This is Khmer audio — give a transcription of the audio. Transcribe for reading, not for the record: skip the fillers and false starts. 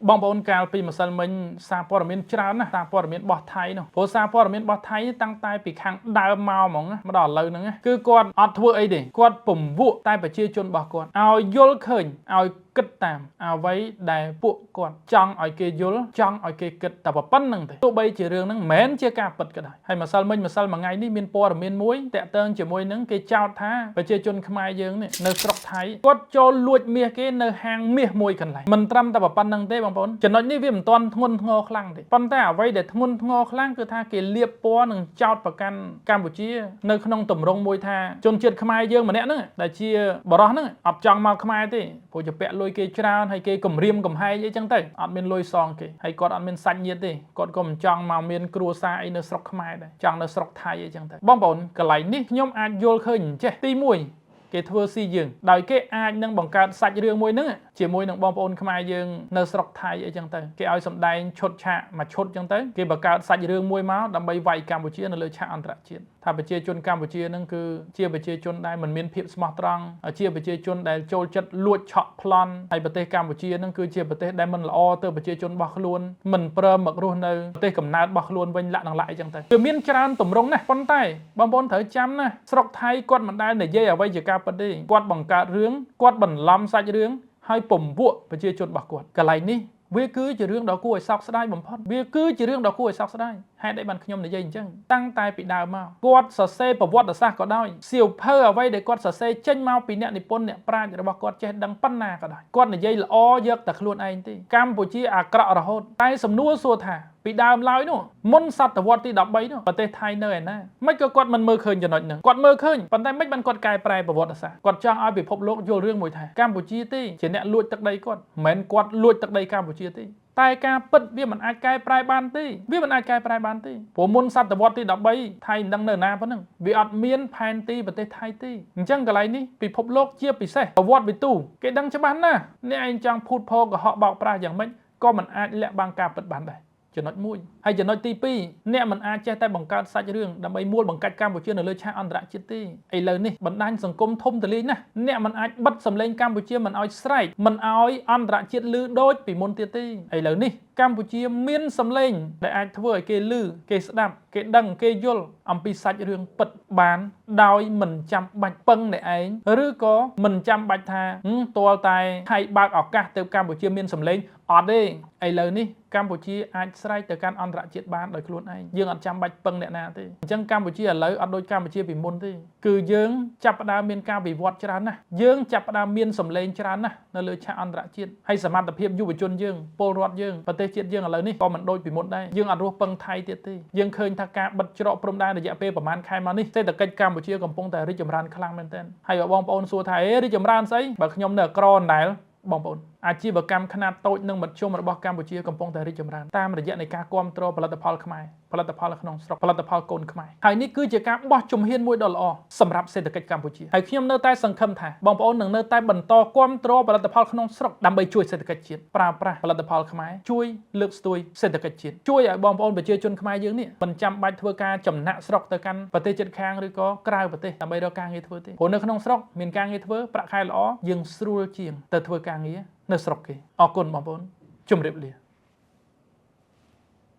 បងប្អូនកាលពីម្សិលមិញសារព័ត៌មានច្រើនណាស់សារព័ត៌មានរបស់ថៃនោះព្រោះសារព័ត៌មានរបស់ថៃតាំងតែពីខាងដើមមកហ្មងណាមកដល់ឥឡូវហ្នឹងណាគឺគាត់អត់ធ្វើអីទេគាត់ពំវក់តែប្រជាជនរបស់គាត់ឲ្យយល់ឃើញឲ្យគិតតាមអ្វីដែលពួកគាត់ចង់ឲ្យគេយល់ចង់ឲ្យគេគិតតែប៉ុណ្្នឹងទេទោះបីជារឿងហ្នឹងមិនមែនជាការពិតក៏ដោយហើយម្សិលមិញម្សិលមួយថ្ងៃនេះមានព័ត៌មានមួយតាក់ទងជាមួយនឹងគេចោទថាប្រជាជនខ្មែរយើងនេះនៅស្រុកថៃគាត់ចូលលួចមាសគេនៅហាងមាសមួយកន្លែងមិនត្រឹមតែប៉ុណ្្នឹងទេបងប្អូនចំណុចនេះវាមិនទាន់ធ្ងន់ធ្ងរខ្លាំងទេប៉ុន្តែអ្វីដែលធ្ងន់ធ្ងរខ្លាំងគឺថាគេលាបពណ៌និងចោទប្រកាន់កម្ពុជានៅក្នុងទម្រង់មួយថាជនជាតិខ្មែរយើងម្នាក់ហ្នឹងដែលជាបរិសហ្នឹងអត់ចង់មកខ្មែរទេព្រោះជាពាក់លុយគេច្រើនហើយគេគំរាមកំហែងអីចឹងទៅអត់មានលុយសងគេហើយគាត់អត់មានសាច់ញាតិទេគាត់ក៏មិនចង់មកមានគ្រួសារអីនៅស្រុកខ្មែរដែរចង់នៅស្រុកថៃអីចឹងទៅបងប្អូនកន្លែងនេះខ្ញុំអាចយល់ឃើញអញ្ចេះទី1គេធ្វើស៊ីយើងដោយគេអាចនឹងបង្កើតសាច់រឿងមួយហ្នឹងជាមួយនឹងបងប្អូនខ្មែរយើងនៅស្រុកថៃអីចឹងទៅគេឲ្យសម្ដែងឈុតឆាកមួយឈុតចឹងទៅគេបង្កើតសាច់រឿងមួយមកដើម្បីវាយកម្ពុជានៅលើឆាកអន្តរជាតិថាប្រជាជនកម្ពុជាហ្នឹងគឺជាប្រជាជនដែលមិនមានភាពស្មោះត្រង់ជាប្រជាជនដែលចូលចិត្តលួចឆក់ប្លន់ហើយប្រទេសកម្ពុជាហ្នឹងគឺជាប្រទេសដែលមិនល្អទៅប្រជាជនរបស់ខ្លួនមិនព្រមមករស់នៅប្រទេសកំណើតរបស់ខ្លួនវិញលក្ខណៈអីចឹងទៅវាមានច្រើនទម្រង់ណាស់ប៉ុន្តែបងប្អូនត្រូវចាំណាស្រុកថៃគាត់មិនដែលនិយាយអ្វីជាការពិតទេគាត់បង្កើតរឿងគាត់បន្លំសាច់រឿងហើយពំវក់ប្រជាជនរបស់គាត់កន្លែងនេះវាគឺជារឿងដ៏គួរឲ្យសោកស្ដាយបំផុតវាគឺជារឿងដ៏គួរឲ្យសោកស្ដាយហេតុអីបានខ្ញុំនិយាយអញ្ចឹងតាំងតែពីដើមមកគាត់សរសេរប្រវត្តិសាស្ត្រក៏ដោយសៀវភៅអ្វីដែលគាត់សរសេរចេញមកពីអ្នកនិពន្ធអ្នកប្រាជ្ញរបស់គាត់ចេះដឹងប៉ុណ្ណាក៏ដោយគាត់និយាយល្អយកតែខ្លួនឯងទេកម្ពុជាអាក្រក់រហូតតែសំណួរសួរថាពីដើមឡើយនោះមុនសតវត្សទី13នោះប្រទេសថៃនៅឯណាមិនក៏គាត់មិនមើលឃើញចំណុចហ្នឹងគាត់មើលឃើញប៉ុន្តែមិនបានគាត់កែប្រែប្រវត្តិសាស្ត្រគាត់ចង់ឲ្យពិភពលោកយល់រឿងមួយថាកម្ពុជាទេជាអ្នកលួចទឹកដីគាត់មិនមែនគាត់លួចទឹកដីកម្ពុជាទេតែការពិតវាមិនអាចកែប្រែបានទេវាមិនអាចកែប្រែបានទេព្រោះមុនសតវត្សទី13ថៃមិនដឹងនៅណាប៉ុណ្ណឹងវាអត់មានផែនទីប្រទេសថៃទេអញ្ចឹងកន្លែងនេះពិភពលោកជាពិសេសប្រវត្តិវិទូគេដឹងច្បាស់ណាស់អ្នកឯងចង់ភូតភរកុហកបោកប្រាស់យ៉ាងម៉េចក៏មិនអាចលាក់បាំងការពិតបានដែរចំណុចមួយហើយចំណុចទី2អ្នកមិនអាចចេះតែបង្កើតសាច់រឿងដើម្បីមួលបង្កាច់កម្ពុជានៅលើឆាកអន្តរជាតិទេឥឡូវនេះបណ្ដាញសង្គមធំទូលាយណាស់អ្នកមិនអាចបិទសម្លេងកម្ពុជាមិនឲ្យស្រែកមិនឲ្យអន្តរជាតិឮដូចពីមុនទៀតទេឥឡូវនេះកម្ពុជាមានសម្លេងដែលអាចធ្វើឲ្យគេឮគេស្ដាប់គេដឹងគេយល់អំពីសាច់រឿងពិតបានដោយមិនចាំបាច់ពឹងអ្នកឯងឬក៏មិនចាំបាច់ថាទាល់តែថៃបើកឱកាសទៅកម្ពុជាមានសម្លេងអត់ទេឥឡូវនេះកម្ពុជាអាចស្រែកទៅកាន់អន្តរជាតិបានដោយខ្លួនឯងយើងអត់ចាំបាច់ពឹងអ្នកណាទេអញ្ចឹងកម្ពុជាឥឡូវអត់ដូចកម្ពុជាពីមុនទេគឺយើងចាប់ផ្ដើមមានការវិវត្តច្រើនណាស់យើងចាប់ផ្ដើមមានសម្លេងច្រើនណាស់នៅលើឆាកអន្តរជាតិហើយសមត្ថភាពយុវជនយើងពលរដ្ឋយើងប្រទេសជាតិយើងឥឡូវនេះក៏មិនដូចពីមុនដែរយើងអត់រស់ពឹងថៃទៀតទេយើងឃើញថាការបិទច្រកព្រំដែនរយៈពេលប្រហែលខែមកនេះសេដ្ឋកិច្ចកម្ពុជាកំពុងតែរីកចម្រើនខ្លាំងមែនទែនហើយបើបងប្អូនសួរថាអេរីកចម្រើនស្អីបើខ្ញុំនៅក្រដដែលបងប្អូនអាជីវកម្មខ្នាតតូចនិងមធ្យមរបស់កម្ពុជាកំពុងតែរីកចម្រើនតាមរយៈនៃការគាំទ្រផលិតផលខ្មែរផលិតផលក្នុងស្រុកផលិតផលកូនខ្មែរហើយនេះគឺជាការបោះជំហានមួយដ៏ល្អសម្រាប់សេដ្ឋកិច្ចកម្ពុជាហើយខ្ញុំនៅតែសង្ឃឹមថាបងប្អូននឹងនៅតែបន្តគាំទ្រផលិតផលក្នុងស្រុកដើម្បីជួយសេដ្ឋកិច្ចជាតិប្រើប្រាស់ផលិតផលខ្មែរជួយលើកស្ទួយសេដ្ឋកិច្ចជាតិជួយឲ្យបងប្អូនប្រជាជនខ្មែរយើងនេះមិនចាំបាច់ធ្វើការចំណាក់ស្រុកទៅកាន់ប្រទេសជិតខាងឬក៏ក្រៅប្រទេសដើម្បីរកការងារធ្វើទេព្រោះនៅក្នុងស្រុកមានការងារធ្វើប្រាក់ខែល្អយើងស្រួលជាងទៅធ្វើការងារនៅស្រុកគេអរគុណបងប្អូនជម្រាបលា។